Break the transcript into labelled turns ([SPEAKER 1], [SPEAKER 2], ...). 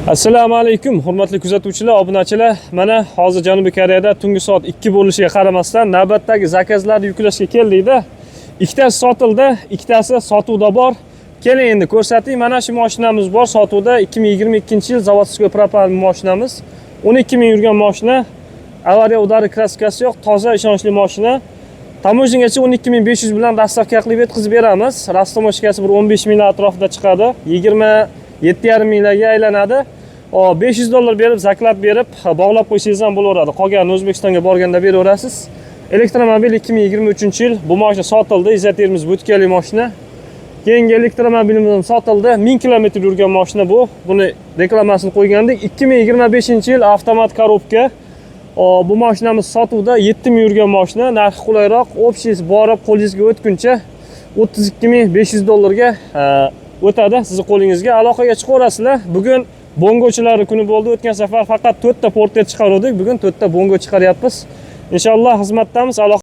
[SPEAKER 1] Assalomu alaykum, hurmatli kuzatuvchilar, obunachilar. Mana hozir Janubiy Koreyada tungi soat 2 bo'lishiga qaramasdan navbatdagi zakazlarni yuklashga keldikda. Ikkitasi sotildi, ikkitasi sotuvda bor. Keling, endi ko'rsating. Mana shu mashinamiz bor sotuvda, 2022-yil, заводской propan mashinamiz. 12 ming yurgan mashina. Авария, удар, краска si yo'q, toza, ishonchli mashina. Таможня gacha 12 500 bilan доставка qilib yetkazib beramiz. Растаможка si bir 15 ming atrofida chiqadi. 27,5 minglarga aylanadi. O 500 dollar berib, заклад berib, bog'lab qo'ysangiz ham bo'laveradi. Qolganini O'zbekistonga borganda beraverasiz. Elektromobil, 2023-yil, bu mashina sotildi. Izzat Termiz butkali mashina. Keyingi elektromobilimiz ham sotildi. 1000 kilometr yurgan mashina bu. Buni reklamasini qo'ygandik. 2025-yil, avtomat коробка. O, bu mashinamiz sotuvda, 7000 yurgan mashina, narxi qulayroq. Общий borib qo'lingizga o'tguncha 32 500 dollarga o'tadi sizni qo'lingizga. Aloqaga chiqaverasizlar. Bugun bongochilari kuni bo'ldi. O'tgan safar faqat 4 ta Porter chiqaruvdik. Bugun 4 ta Bongo chiqaryapmiz. Inshaalloh, xizmatdamiz. Aloqa